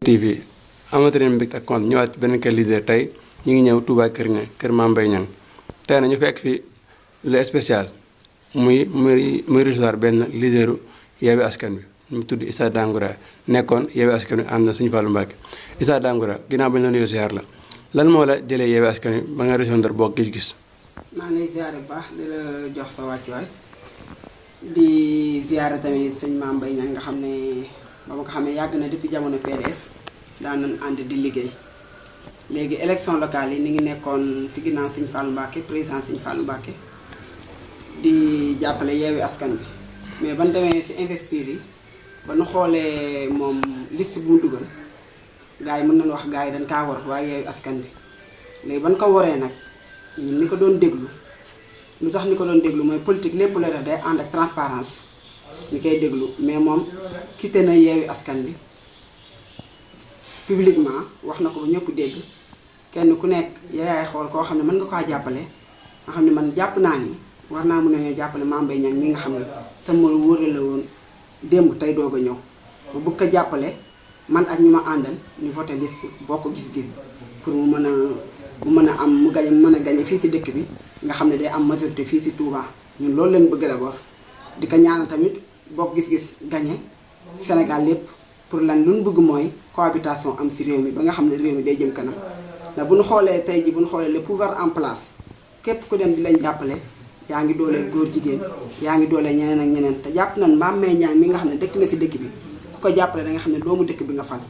TV amati nañu mbégte ak compte ñëwaat ci beneen kër leader tey ñu ngi ñëw Touba Kër Niang kër Mame Mbaye Niang tey na ñu fekk fi lu spécial muy recevoir benn leaderu Yewwi Askan Wi mu tudd Issa Dangoura nekkoon Yewwi Askan Wi ànd na Serigne Fallou Mbacké Issa Dangoura ginnaaw ba ñu la nuyoo ziar la lan moo la jëlee Yewwi Askan Wi ba nga rejoindre Bokk Gis Gis. maa ngi lay ziare bu baax di la jox sa wàccuwaay di ziare tamit sëñ Mame Mbaye Niang nga xam ne ba ma ko xamee yàgg na depuis jamono PDS daan nañ ànd di liggéey léegi élection locale yi ni ngi nekkoon si ginnaaw Serigne Fallou Mbacké président Serigne Fallou Mbacké di jàppale Yewwi Askan Wi mais ban demee si investir yi ba nu xoolee moom liste bu mu dugal gars yi mën nañu wax gars yi dañ kaa war waaye Yewwi Askan Wi léegi ban ko waree nag ñun ni ko doon déglu lu tax ni ko doon déglu mooy politique lépp la def day ànd ak transparence ni koy déglu mais moom quitté na Yewwi Askan Wi publiquement wax na ko ba ñëpp dégg kenn ku nekk yaay xool koo xam ne mën nga kaa jàppale nga xam ne man jàpp naa ni war naa mën a ñoo jàppale Mame Mbaye Niang mi nga xam ne sama wóore la woon démb tey doog a ñëw ma bëgg ko jàppale man ak ñu ma àndal ñu voté liste Bokk Gis Gis pour mu mën a am mu gañe mën a gañe fii si dëkk bi nga xam ne day am majorité fii si Touba ñun loolu leen bëgg d'abord di ko ñaanal tamit Bokk Gis Gis gañe Sénégal lépp pour lan lu ñu bëgg mooy cohabitation am si réew mi ba nga xam ne réew mi day jëm kanam ndax bu ñu xoolee tey ji bu ñu xoolee le pouvoir en place képp ku dem di leen jàppale yaa ngi dooleel góor jigéen yaa ngi dooleel ñeneen ak ñeneen te jàpp nañ Mame Mbaye Niang mi nga xam ne dëkk na si dëkk bi ku ko jàppale da nga xam ne doomu dëkk bi nga fal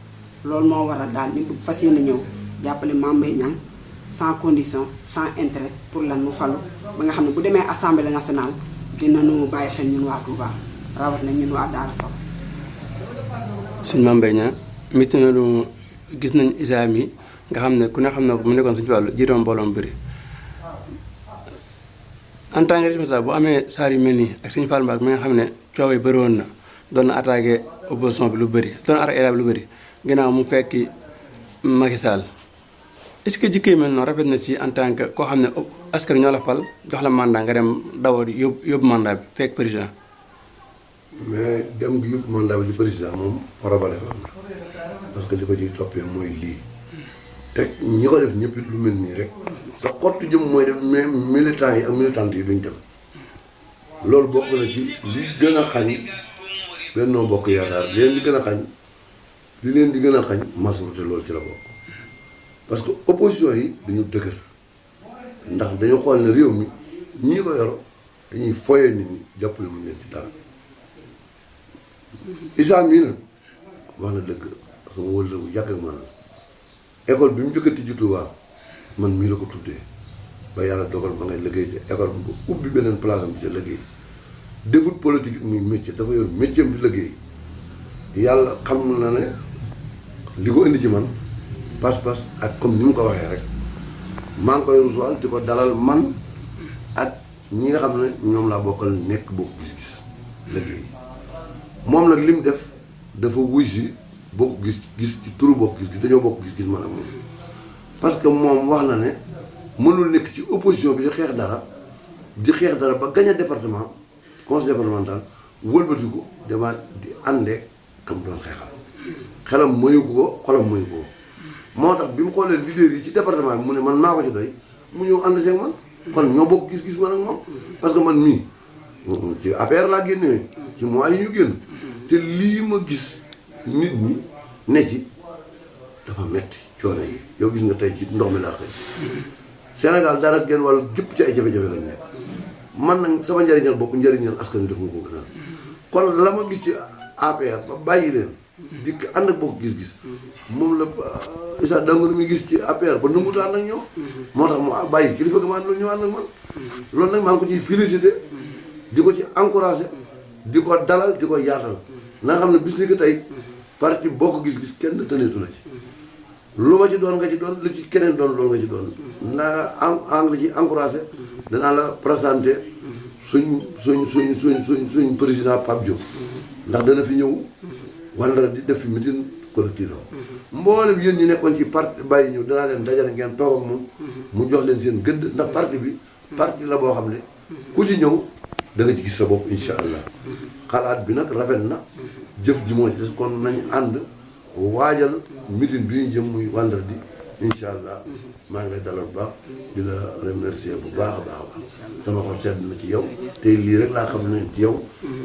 loolu moo waral daal ni bëgg fas yéene ñëw jàppale Mame Mbaye Niang sans condition sans intérêt pour lan mu falu ba nga xam ne bu demee assemblée nationale dinañu bàyyi xel ñun waa Touba rawat na ñun waa Daara Sow. sëñ Mame Mbaye Niang métti na lu gis nañ Issa mi nga xam ne ku ne xam na ko mu nekkoon suñu wàllu jiitoom mbooloom bëri en tant que responsable bu amee saar yu mel nii ak Serigne Fallou Mbacké mi nga xam ne coow yi bëri woon na doon na attaqué opposition bi lu bëri doon na attaqué état bi lu bëri ginnaaw mu fekki Macky Sall est-ce que jikko yi mel noonu rafet na ci en tant que koo xam ne askan ñoo la fal jox la mandat nga dem dawal yóbbu mandat bi fekk président. mais dem gi yóbbu mandat bi ci président moom farabale la parce que li ko ciy toppee mooy lii te ñi ko def ñëpp it lu mel nii rek sa xottu jëm mooy def mais militants yi ak militantes yi duñ dem loolu bokk na ci li gën a xañ Benno Bokk Yaakaar li leen di gën a xañ majorité loolu ci la bokk parce que opposition yi dañu dëgër ndax dañu xool ne réew mi ñii ko yor dañuy foyee nit ñi jàppale wuñ leen ci dara Issa mii nag wax na dëgg sama wërsëg bu yàgg ak maanaam école bi mu njëkk a tijji Touba man mii la ko tuddee ba yàlla dogal ma ngay liggéey ci école bi ba ubbi beneen place am di ca liggéey defut politique muy métier dafa yor métier am di liggéey yàlla xam na ne li ko indi ci man pas-pas ak comme ni mu ko waxee rek maa ngi koy rusuwaal di ko dalal man ak ñi nga xam ne ñoom laa bokkal nekk Bokk Gis Gis liggéey moom nag li mu def dafa wuy si Bokk Gis Gis ci turu Bokk Gis Gis dañoo Bokk Gis Gis man ak moom parce que moom wax na ne mënul nekk ci opposition bi di xeex dara ba gañ a département conseil départemental wëlbatiku demaat di àndee kam doon xeexal xelam mayu ko xolam mayu ko moo tax bi mu xoolee leader yi ci département bi mu ne man maa ko ci doy mu ñëw ànd seeg man kon ñoo bokk gis-gis man ak moom parce que man mii ci APR laa génnee ci mois yi ñu génn te lii ma gis nit ñi ne ci dafa metti coono yi yow gis nga tey ci ndox mi laa xëy Sénégal dara genn wàllu jëpp ci ay jafe-jafe lañ nekk man nag sama njëriñal bopp njëriñal askan wi def nga ko gënal kon la ma gis ci APR ba bàyyi leen dikk ànd ak Bokk Gis Gis moom la Issa Dangoura mi gis ci APR ba nanguta ànd ak ñoom moo tax mu bàyyi kilifa ga ma ànd la ñu ànd ak man loolu nag maa ngi ko ciy félicité di ko ci encouragé di ko dalal di ko yaatal na nga xam ne bis ni ko tey parti Bokk Gis Gis kenn tëneetu la ci lu ma ci doon nga ci doon lu ci keneen doon loolu nga ci doon naa am la ci encouragé danaa la présenté suñ président Pape Diop ndax dana fi ñëw wala di def fi meeting collectif mboolem yéen ñi nekkoon ci parti bàyyi ñëw danaa leen dajale ngeen toog ak moom mu jox leen seen gëdd ndax parti bi parti la boo xam ne ku ci ñëw da nga ci gis sa bopp incha allah xalaat bi nag rafet na jëf ji moo ci des kon nañ ànd waajal meeting bi ñu jëm muy vendredi incha allah maa ngi lay dalal bu baax di la remercier bu baax a baax a baax sama xol sedd na ci yow te lii rek laa xam ne ci yow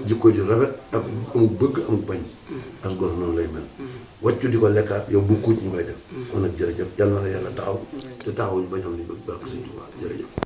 jikko ju rafet ak amul bëgg amul bañ as gor noonu lay mel wàccu di ko lekkaat yow bu kuuc ñu koy def kon nag jërëjëf yàlla na la yàlla taxaw te taxaw ñu bañ am li bëgg barke Sëñ Tuubaa jërëjëf